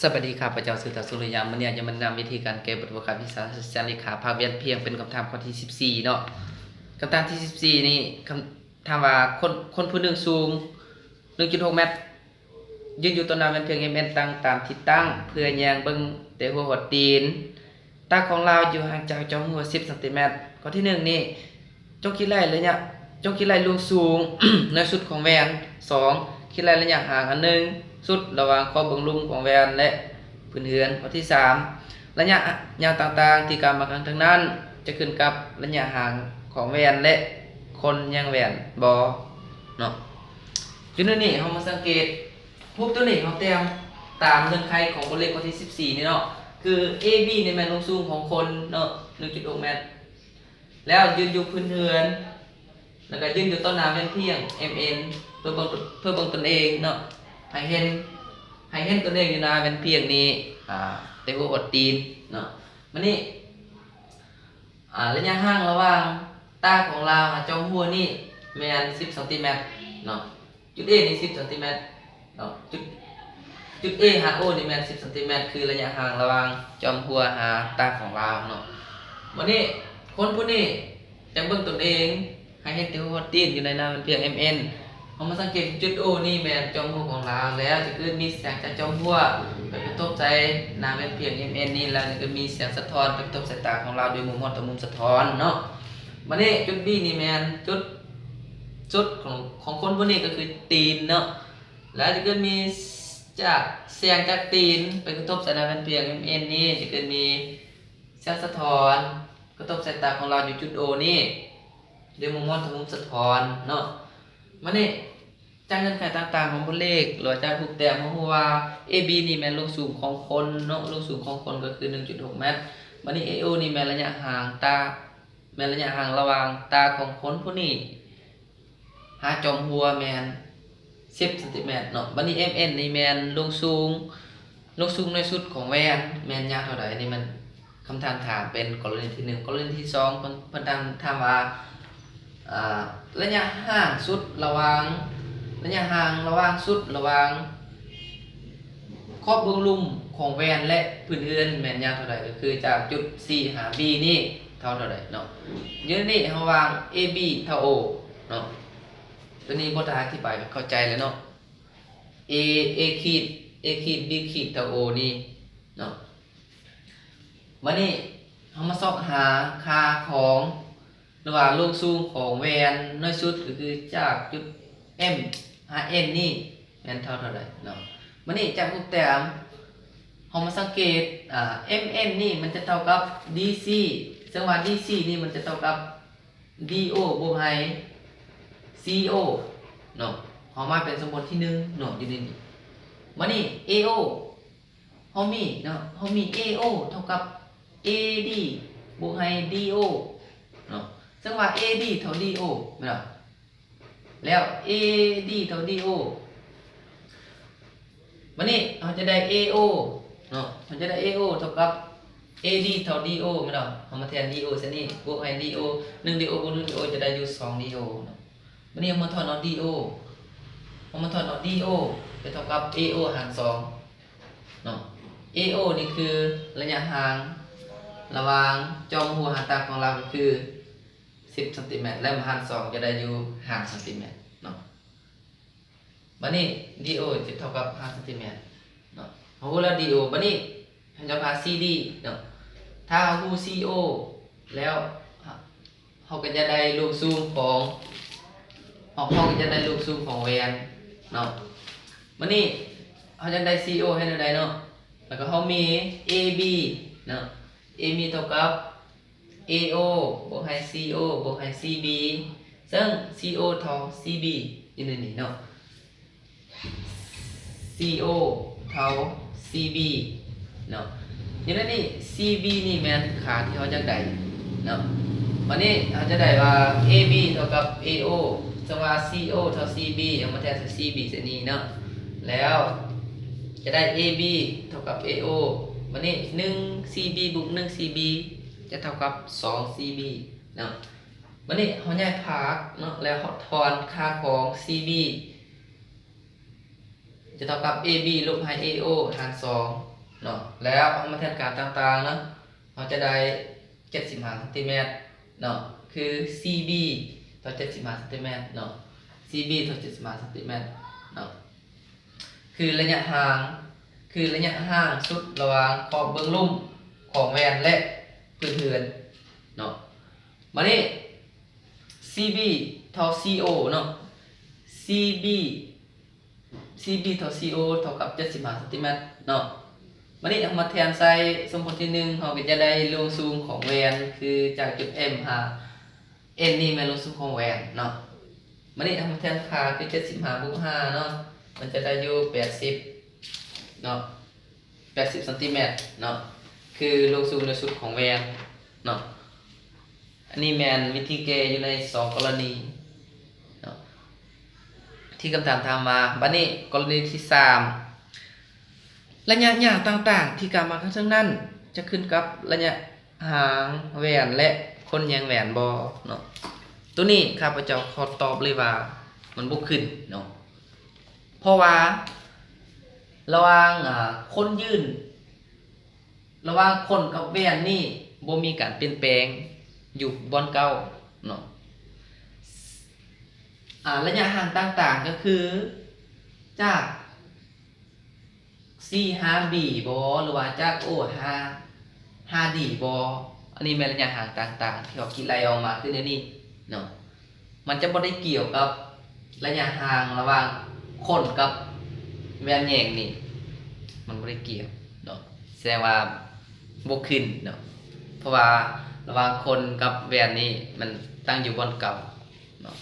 ສະບາຍດີ ຂ້າພະເຈົ້າຊື່ ທ້າວ ສຸລິຍາ ມື້ນີ້ຈະມາແນະນຳວິທີການແກ້ບົດເວຍຄະວິຊາສັດຍາເລຂາ ພາກວຽນພຽງ ເປັນຄຳຖາມຂໍ້ທີສິບສີ່ເນາະ. ຄຳຖາມທີສິບສີ່ນີ້ ຄຳ ຖາມວ່າຄົນ ຄົນຜູ້ໜຶ່ງສູງໜຶ່ງຈຸດຫົກແມັດ ຢືນຢູ່ຕໍ່ໜ້າແວ່ນພຽງ ເອັມເອັນ ຕັ້ງຕາມທິດຕັ້ງ ເພື່ອແຍງເບິ່ງແຕ່ຫົວຮອດຕີນ. ຕາຂອງລາວຢູ່ຫ່າງຈາກຈອມຫົວສິບຊັງຕີແມັດ. ຂໍ້ທີໜຶ່ງນີ້ ຈົ່ງຄິດໄລ່ໄລຍະ ຈົ່ງຄິດໄລ່ລວງສູງໜ້ອຍສຸດຂອງແວ່ນ. ສອງ ຄິດໄລ່ໄລຍະຫ່າງອັນໜຶ່ງສຸດລະຫວ່າງຂອບເບື້ອງລຸ່ມຂອງແວ່ນ ແລະ ພື້ນເຮືອນ. ຂໍ້ທີສາມ ໄລຍະຍາວຕ່າງໆທີ່ກ່າວມາຂ້າງເທິງນັ້ນ ຈະຂຶ້ນກັບໄລຍະຫ່າງຂອງແວ່ນ ແລະ ຄົນແຍງແວ່ນບໍເນາະ. ຢູ່ໃນນີ້ເຮົາມາສັງເກດ ຮູບຕົວນີ້ເຮົາຕຽມຕາມເງື່ອນໄຂຂອງບົດເລກຂໍ້ທີສິບສີ່ນີ້ເນາະ ຄື ເອບີ ນີ້ແມ່ນລວງສູງຂອງຄົນເນາະ ໜຶ່ງຈຸດຫົກແມັດ ແລ້ວຢືນຢູ່ພື້ນເຮືອນ ແລ້ວກໍຢືນຢູ່ຕໍ່ໜ້າແວ່ນພຽງ ເອັມເອັນ ເພື່ອເບິ່ງ ເພື່ອເບິ່ງຕົນເອງເນາະ ໃຫ້ເຫັນ ໃຫ້ເຫັນຕົນເອງຢູ່ໜ້າແວ່ນພຽງນີ້ ອ່າ ແຕ່ຫົວຮອດຕີນເນາະ. ບາດນີ້ ອ່າ ໄລຍະຫ່າງລະຫວ່າງຕາຂອງລາວຫາຈອມຫົວນີ້ແມ່ນສິບຊັງຕີແມັດເນາະ. ຈຸດເອນີ້ສິບຊັງຕີແມັດເນາະ ຈຸດ ຈຸດເອຫາໂອນີ້ແມ່ນສິບຊັງຕີແມັດ ຄືໄລຍະຫ່າງລະຫວ່າງຈອມຫົວຫາຕາຂອງລາວເນາະ. ບາດນີ້ຄົນຜູ້ນີ້ຈະເບິ່ງຕົນເອງໃຫ້ເຫັນແຕ່ຫົວຮອດຕີນຢູ່ໃນໜ້າແວ່ນພຽງ ເອັມເອັນ. ເຮົາມາສັງເກດຈຸດໂອນີ້ແມ່ນຈອມຫົວຂອງລາວ ແລ້ວຈະເກີດມີແສງຈາກຈອມຫົວໄປກະທົບໃສ່ໜ້າແວ່ນພຽງ ເອັມເອັນ ນີ້ ແລ້ວຈະເກີດມີແສງສະທ້ອນໄປກະທົບໃສ່ຕາຂອງລາວໂດຍມຸມຮອດຕໍ່ມຸມສະທ້ອນເນາະ. ບາດນີ້ຈຸດບີນີ້ແມ່ນຈຸດສຸດຂອງ ຂອງຄົນຜູ້ນີ້ກໍຄືຕີນເນາະ ແລ້ວຈະເກີດມີຈາກ ແສງຈາກຕີນໄປກະທົບໃສ່ໜ້າແວ່ນພຽງ ເອັມເອັນ ນີ້ ຈະເກີດມີແສງສະທ້ອນກະທົບໃສ່ຕາຂອງລາວຢູ່ຈຸດໂອນີ້ ໂດຍມຸມຮອດຕໍ່ມຸມສະທ້ອນເນາະ. ບາດນີ້ຈາກເງື່ອນໄຂຕ່າງໆຂອງບົດເລກ ຫຼືວ່າຈາກຮູບແຕ້ມ ເຮົາຮູ້ວ່າ ເອບີ ນີ້ແມ່ນລວງສູງຂອງຄົນເນາະ ລວງສູງຂອງຄົນກໍຄືໜຶ່ງຈຸດຫົກແມັດ. ບາດນີ້ ເອໂອ ນີ້ແມ່ນໄລຍະຫ່າງຕາ ແມ່ນໄລຍະຫ່າງລະຫວ່າງຕາຂອງຄົນຜູ້ນີ້ຫາຈອມຫົວແມ່ນສິບຊັງຕີແມັດເນາະ. ບາດນີ້ ເອັມເອັນ ນີ້ແມ່ນລວງສູງ ລວງສູງໜ້ອຍສຸດຂອງແວ່ນ ແມ່ນຍາວເທົ່າໃດ? ນີ້ມັນຄຳຖາມຖາມເປັນກໍລະນີທີໜຶ່ງ. ກໍລະນີທີສອງ ເພິ່ນ ເພິ່ນຖາມ ຖາມວ່າ ອ່າ ໄລຍະຫ່າງສຸດລະຫວ່າງ ໄລຍະຫ່າງລະຫວ່າງສຸດລະຫວ່າງ ຂອບເບື້ອງລຸ່ມຂອງແວ່ນ ແລະ ພື້ນເຮືອນແມ່ນຍາວເທົ່າໃດ? ກໍຄືຈາກຈຸດ C ຫາ B ນີ້ເທົ່າເທົ່າໃດເນາະ. ຢູ່ໃນນີ້ເຮົາວາງ ເອບີ ເທົ່າ O ເນາະ. ຕົວນີ້ບໍ່ຕ້ອງອະທິບາຍ ກໍເຂົ້າໃຈແລ້ວເນາະ. A A ຂີດ A ຂີດ B ຂີດ ເທົ່າ O ນີ້ເນາະ. ບາດນີ້ເຮົາມາຊອກຫາຄ່າຂອງ ຫຼືວ່າລວງສູງຂອງແວ່ນໜ້ອຍສຸດ ກໍຄືຈາກຈຸດ M ຫາ N ນີ້ແມ່ນເທົ່າເທົ່າໃດເນາະ. ບາດນີ້ຈາກຮູບແຕ້ມ ເຮົາມາສັງເກດ ອ່າ M N ນີ້ມັນຈະເທົ່າກັບ D C ເຊິ່ງວ່າ D C ນີ້ມັນຈະເທົ່າກັບ D O ບວກໃຫ້ C O ເນາະ. ເຮົາມາເປັນສົມມຸດທີໜຶ່ງເນາະ ຢູ່ໃນນີ້. ບາດນີ້ A O ເຮົາມີເນາະ ເຮົາມີ A O ເທົ່າກັບ A D ບວກໃຫ້ D O ເນາະ. ເຊິ່ງວ່າ A D ເທົ່າ D O ແມ່ນບໍ່? ແລ້ວ A D ເທົ່າ D O ບາດນີ້ເຮົາຈະໄດ້ A O ເນາະ ເຮົາຈະໄດ້ A O ເທົ່າກັບ A D ເທົ່າ D O ແມ່ນບໍ່? ເຮົາມາແທນ D O ໃສ່ນີ້ ບວກໃຫ້ D O ໜຶ່ງ D O ບວກ ໜຶ່ງ D O ຈະໄດ້ຢູ່ ສອງ D O ເນາະ. ບາດນີ້ເຮົາມາຖອນເອົາ D O ເຮົາມາຖອນເອົາ D O ຈະເທົ່າກັບ A O ຫານສອງເນາະ. A O ນີ້ຄືໄລຍະຫ່າງລະຫວ່າງຈອມຫົວຫາຕາຂອງລາວ ກໍຄືສິບຊັງຕີແມັດ ແລ້ວມາຫານສອງຈະໄດ້ຢູ່ຫ້າຊັງຕີແມັດເນາະ. ບາດນີ້ D O ຈະເທົ່າກັບຫ້າຊັງຕີແມັດເນາະ. ເຮົາຮູ້ແລ້ວ D O ບາດນີ້ເຮົາຈະຫາ C D ເນາະ. ຖ້າເຮົາຮູ້ C O ແລ້ວ ເຮົາກໍຈະໄດ້ລວງສູງຂອງ ເຮົາ ເຮົາກໍຈະໄດ້ລວງສູງຂອງແວ່ນເນາະ. ບາດນີ້ເຮົາຈະໄດ້ C O ເຮັດແນວໃດເນາະ? ແລ້ວກໍເຮົາມີ A B ເນາະ A B ເທົ່າກັບ A O ບວກໃຫ້ C O ບວກໃຫ້ C B ເຊິ່ງ C O ເທົ່າ C B ຢູ່ໃນນີ້ເນາະ. C O ເທົ່າ C B ເນາະ. ຢູ່ໃນນີ້ C B ນີ້ແມ່ນຄ່າທີ່ເຮົາຢາກໄດ້ເນາະ. ບາດນີ້ເຮົາຈະໄດ້ວ່າ A B ເທົ່າກັບ A O ເຊິ່ງວ່າ C O ເທົ່າ C B ເອົາມາແທນໃສ່ C B ໃສ່ນີ້ເນາະ. ແລ້ວຈະໄດ້ A B ເທົ່າກັບ A O ບາດນີ້ ໜຶ່ງ C B ບວກ ໜຶ່ງ C B ຈະເທົ່າກັບ ສອງ C B ເນາະ. ບາດນີ້ເຮົາຍ້າຍພາກເນາະ ແລ້ວເຮົາຖອນຄ່າຂອງ C B ຈະເທົ່າກັບ ເອບີ ລົບໃຫ້ ເອໂອ ຫານສອງເນາະ. ແລ້ວເຮົາມາແທນຄ່າຕ່າງໆເນາະ ເຮົາຈະໄດ້ເຈັດສິບຫ້າຊັງຕີແມັດເນາະ ຄື ຊີບີ ເທົ່າເຈັດສິບຫ້າຊັງຕີແມັດເນາະ ຊີບີ ເທົ່າເຈັດສິບຫ້າຊັງຕີແມັດເນາະ ຄືໄລຍະຫ່າງ ຄືໄລຍະຫ່າງສຸດລະຫວ່າງຂອບເບື້ອງລຸ່ມຂອງແວ່ນ ແລະ ພື້ນເຮືອນເນາະ. ບາດນີ້ ຊີບີ ເທົ່າ ຊີໂອ ເນາະ ຊີບີ ຊີບີ ເທົ່າ ຊີໂອ ເທົ່າກັບເຈັດສິບຫ້າຊັງຕີແມັດເນາະ. ບາດນີ້ເຮົາມາແທນໃສ່ສົມຜົນທີໜຶ່ງ ເຮົາກໍຈະໄດ້ລວງສູງຂອງແວ່ນ ຄືຈາກຈຸດເອັມຫາເອັນນີ້ແມ່ນລວງສູງຂອງແວ່ນເນາະ. ບາດນີ້ເຮົາມາແທນຄ່າຄືເຈັດສິບຫ້າບວກຫ້າເນາະ ມັນຈະໄດ້ຢູ່ແປດສິບເນາະ ແປດສິບຊັງຕີແມັດເນາະ ຄືລວງສູງໜືອສຸດຂອງແວ່ນເນາະ. ອັນນີ້ແມ່ນວິທີແກ້ຢູ່ໃນສອງກໍລະນີເນາະ ທີ່ຄຳຖາມຖາມມາ. ບາດນີ້ກໍລະນີທີສາມ ໄລຍະຍາວຕ່າງໆທີ່ກ່າວມາຂ້າງເທິງນັ້ນ ຈະຂຶ້ນກັບໄລຍະຫ່າງແວ່ນ ແລະ ຄົນແຍງແວ່ນບໍ່ເນາະ. ໂຕນີ້ຂ້າພະເຈົ້າຂໍຕອບເລີຍວ່າມັນບໍ່ຂຶ້ນເນາະ ເພາະວ່າລະຫວ່າງ ອາ ຄົນຢືນ ລະຫວ່າງຄົນກັບແວ່ນນີ້ບໍ່ມີການປ່ຽນແປງຢູ່ບ່ອນເກົ່າເນາະ. ອາ ໄລຍະຫ່າງຕ່າງໆກໍຄືຈາກຊີຫາບີບໍ່ ຫຼືວ່າຈາກໂອຫາ ຫາດີບໍ່. ອັນນີ້ແມ່ນໄລຍະຫ່າງຕ່າງໆທີ່ເຮົາຄິດໄລ່ອອກມາຄືແນວນີ້ເນາະ. ມັນຈະບໍ່ໄດ້ກ່ຽວກັບໄລຍະຫ່າງລະຫວ່າງຄົນກັບແວ່ນແຍງນີ້ ມັນບໍ່ໄດ້ກ່ຽວເນາະ ສະແດງວ່າບໍ່ຂຶ້ນເນາະ ເພາະວ່າລະຫວ່າງຄົນກັບແວ່ນນີ້ມັນຕັ້ງຢູ່ບ່ອນເກົ່າເນາະ.